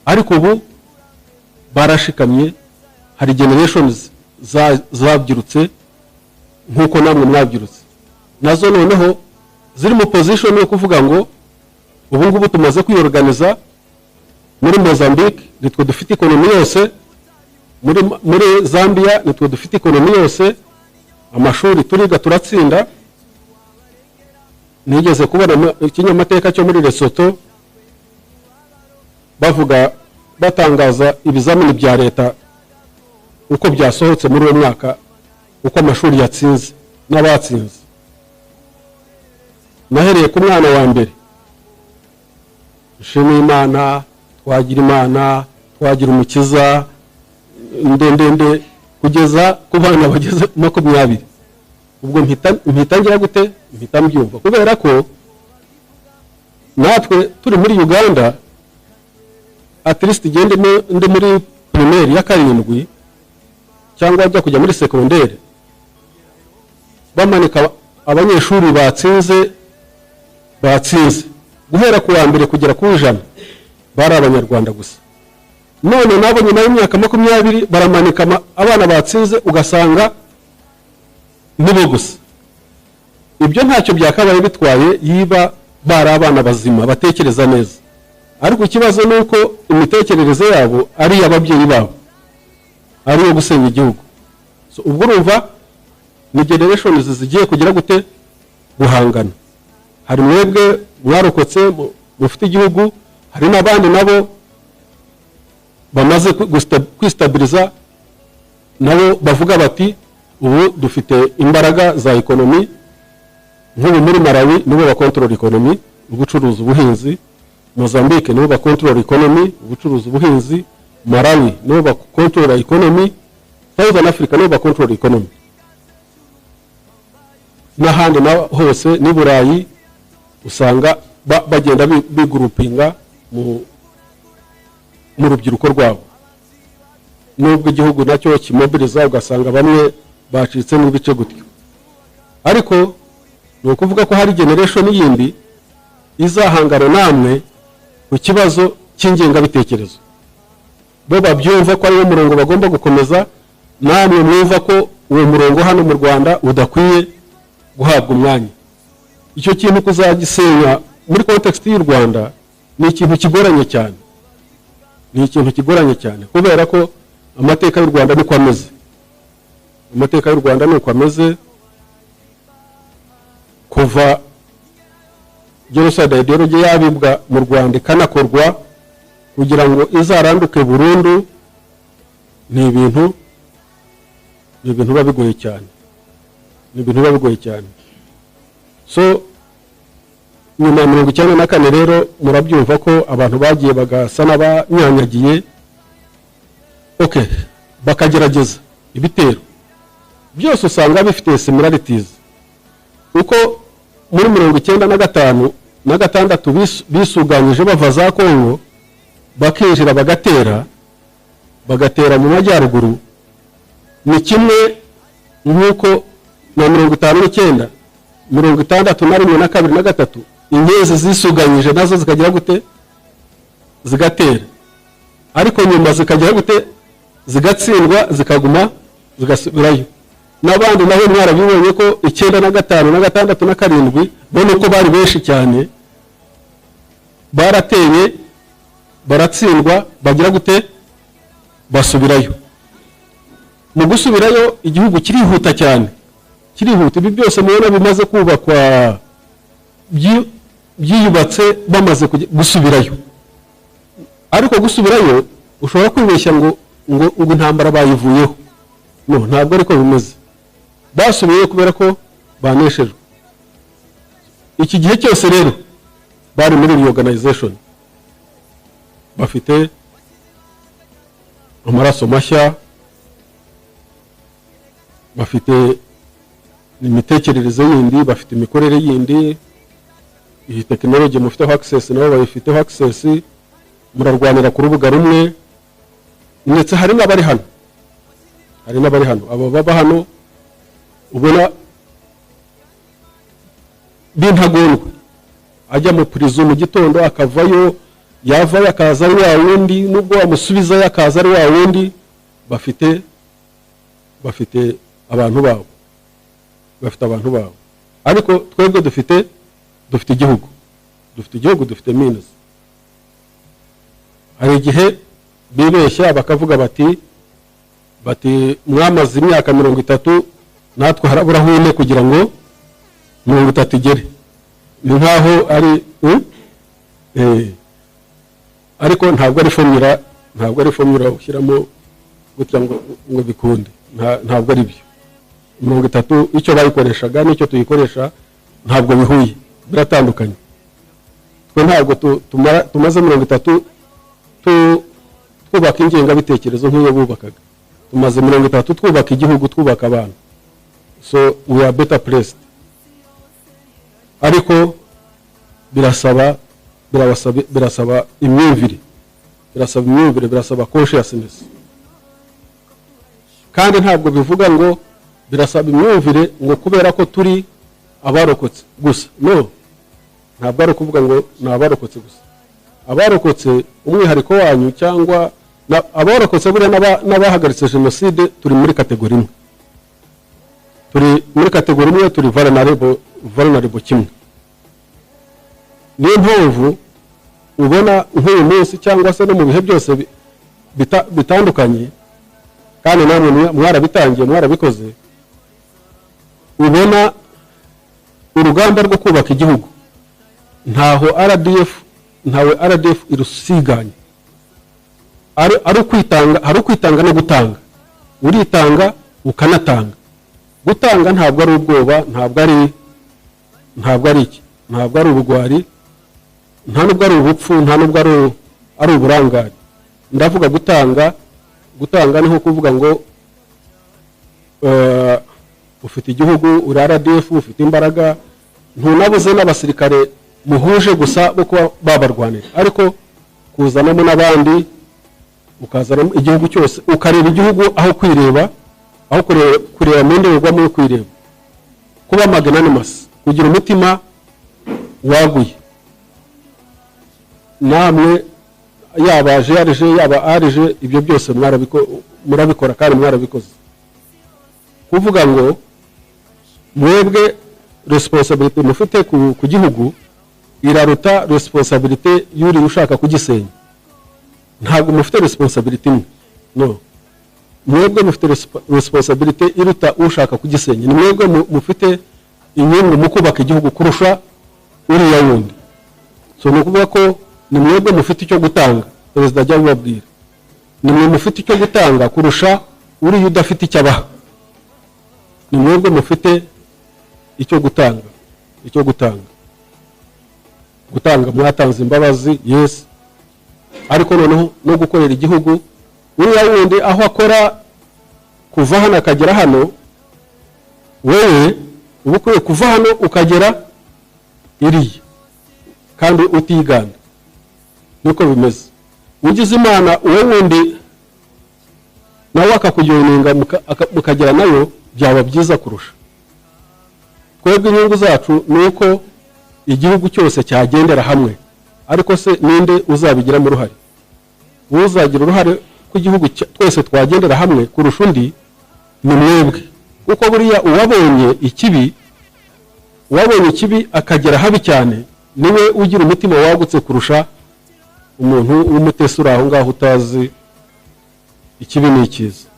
Ariko ubu barashikamye. Hari generations zabyirutse nk'uko namwe mwabyirutse, nazo noneho ziri mu position yo kuvuga ngo ubu ngubu tumaze kwiyorganiza. Muri Mozambique nitwe dufite economy yose, muri Zambia nitwe dufite economy yose, amashuri turiga turatsinda. Nigeze kubona ikinyamateka cyo muri Lesotho bavuga, batangaza ibizamini bya leta uko byasohotse muri uwo mwaka, uko amashuri yatsinze n'abatsinze. Nahereye ku mwana wa mbere, nshimiye Imana, twagira Imana, twagira Umukiza, ndendende, kugeza ku bana bageze 20. Ubwo mpita ngira gute? Mpita mbyumva, kubera ko natwe turi muri Uganda, at least igende ndi muri primaire ya karindwi cyangwa ajya kujya muri secondaire, bamanika abanyeshuri batsinze guhera ku wa mbere kugera ku 100, bari Abanyarwanda gusa. None nabo nyuma y'imyaka 20 baramanika abana batsinze, ugasanga nibo gusa. Ibyo ntacyo byakabaye bitwaye yiba bari abana bazima batekereza neza, ariko ikibazo ni uko imitekerereze yabo ari iy'ababyeyi babo, ari iyo gusenya igihugu. So, ubwo urumva ni generations zigiye kugira gute? Guhangana. Hari mwebwe mwarokotse, mufite igihugu, hari n'abandi nabo bamaze kwistabiriza, nabo bavuga bati ubu dufite imbaraga za economy. Nk'ubu muri Malawi nibo bakontorora economy, ubucuruzi, ubuhinzi. Mozambique nibo bakontorora economy, ubucuruzi, ubuhinzi. Malawi nibo bakontorora economy. Southern Africa nibo bakontorora economy, n'ahandi na hose n'i Burayi usanga bagenda bigurupinga mu rubyiruko rwabo, nubwo igihugu nacyo kimobiriza, ugasanga bamwe bacitse n'ibice gutyo. Ariko ni ukuvuga ko hari generation yindi izahangana namwe ku kibazo cy'ingengabitekerezo. Bo babyumva ko ariwo murongo bagomba gukomeza, namwe mwumva ko uwo murongo hano mu Rwanda udakwiye guhabwa umwanya. Icyo kintu kuzagisenya muri context y'u Rwanda ni ikintu kigoranye cyane, ni ikintu kigoranye cyane, kubera ko amateka y'u Rwanda niko ameze. Amateka y'u Rwanda ni uko ameze. Kuva genocide ideology yabibwa mu Rwanda, ikanakorwa, kugira ngo izaranduke burundu ni ibintu biba bigoye cyane, ni ibintu biba bigoye cyane. So nyuma ya 94 rero, murabyumva ko abantu bagiye bagasa n'abanyanyagiye, okay, bakagerageza ibitero byose, usanga bifite similarities. Uko muri 95 na gatandatu bisuganyije bava za Kongo, bakinjira, bagatera mu majyaruguru, ni kimwe nk'uko na 59, 61 na kabiri na gatatu, inyenzi zisuganyije nazo zikagira gute? Zigatera, ariko nyuma zikagira gute? Zigatsindwa, zikaguma, zigasubirayo. N'abandi nabo mwarabibonye ko 95 na gatandatu na karindwi, bo nuko bari benshi cyane, barateye, baratsindwa, bagira gute? Basubirayo. Mu gusubirayo, igihugu kirihuta cyane, kirihuta. Ibi byose mubona bimaze kubakwa byiyubatse bamaze gusubirayo. Ariko gusubirayo, ushobora kwibeshya ngo intambara bayivuyeho. No, ntabwo ariko bimeze. Basubiyeyo kubera ko baneshejwe. Iki gihe cyose rero bari muri reorganization, bafite amaraso mashya, bafite imitekerereze yindi, bafite imikorere yindi. Iyi tekinoloji mufiteho access, nabo bayifiteho access. Murarwanira ku rubuga rumwe, ndetse hari n'abari hano, hari n'abari hano. Abo baba hano ubona b'intagondwa, ajya mu prison mu gitondo akavayo. Yavayo akaza ari wa wundi, nubwo wamusubizayo akaza ari wa wundi. Bafite abantu babo, bafite abantu babo. Ariko twebwe dufite igihugu, dufite igihugu, dufite means. Hari igihe bibeshya bakavuga bati: "Mwamaze imyaka 30, natwe haraburaho 4 kugira ngo 30 igere." Ni nkaho ari ariko ntabwo ari formula, ntabwo ari formula ushyiramo gutya ngo bikunde. Ntabwo ari byo. 30 icyo bayikoreshaga n'icyo tuyikoresha ntabwo bihuye, biratandukanye. Twe ntabwo tumaze 30 twubaka ingengabitekerezo nk'iyo bubakaga. Tumaze 30 twubaka igihugu, twubaka abantu, so we are better placed. Ariko birasaba imyumvire, birasaba imyumvire, birasaba consciousness. Kandi ntabwo bivuga ngo birasaba imyumvire ngo kubera ko turi abarokotse gusa. No, ntabwo ari ukuvuga ngo ni abarokotse gusa. Abarokotse, umwihariko wanyu cyangwa abarokotse buriya n'abahagaritse jenoside, turi muri category imwe, turi muri category imwe, turi vulnerable kimwe. Niyo mpamvu ubona nk'uyu munsi cyangwa se no mu bihe byose bitandukanye, kandi namwe mwarabitangiye, mwarabikoze, ubona urugamba rwo kubaka igihugu ntaho RDF, ntawe RDF irusiganye. Ari ukwitanga, hari ukwitanga no gutanga. Uritanga ukanatanga. Gutanga ntabwo ari ubwoba, ntabwo ari iki, ntabwo ari ubugwari, nta nubwo ari ubupfu, nta nubwo ari uburangare. Ndavuga gutanga. Gutanga ni nko kuvuga ngo ufite igihugu, uri RDF, ufite imbaraga, ntunabuze n'abasirikare muhuje gusa bo kuba babarwanira, ariko kuzanamo n'abandi, ukazanamo igihugu cyose, ukareba igihugu aho kwireba, aho kureba mu ndorerwamo yo kwireba, kuba magnanimous, kugira umutima waguye. Namwe yaba GAERG, yaba ARG, ibyo byose murabikora kandi mwarabikoze. Kuvuga ngo mwebwe responsibility mufite ku gihugu iraruta responsibility y'uri ushaka kugisenya. Ntabwo mufite responsibility imwe, no. Mwebwe mufite responsibility iruta ushaka kugisenya. Ni mwebwe mufite inyungu mu kubaka igihugu kurusha uriya wundi. So ni ukuvuga ko ni mwebwe mufite icyo gutanga. Perezida ajya abibabwira, ni mwe mufite icyo gutanga kurusha uriya udafite icyo abaha. Ni mwebwe mufite icyo gutanga, icyo gutanga. Gutanga, mwatanze imbabazi, yes, ariko noneho no gukorera igihugu. Uriya wundi aho akora kuva hano akagera hano, wowe uba ukwiye kuva hano ukagera iriya kandi utiganda. Niko bimeze. Ugize Imana uwo wundi nawe akakujoininga, mukagera nayo, byaba byiza kurusha. Twebwe inyungu zacu ni uko igihugu cyose cyagendera hamwe. Ariko se ninde uzabigiramo uruhare? Uzagira uruhare ko igihugu twese twagendera hamwe kurusha undi ni mwebwe, kuko buriya uwabonye ikibi akagera habi cyane niwe ugira umutima wagutse kurusha umuntu w'umutesi uri aho ngaho utazi ikibi ni icyiza.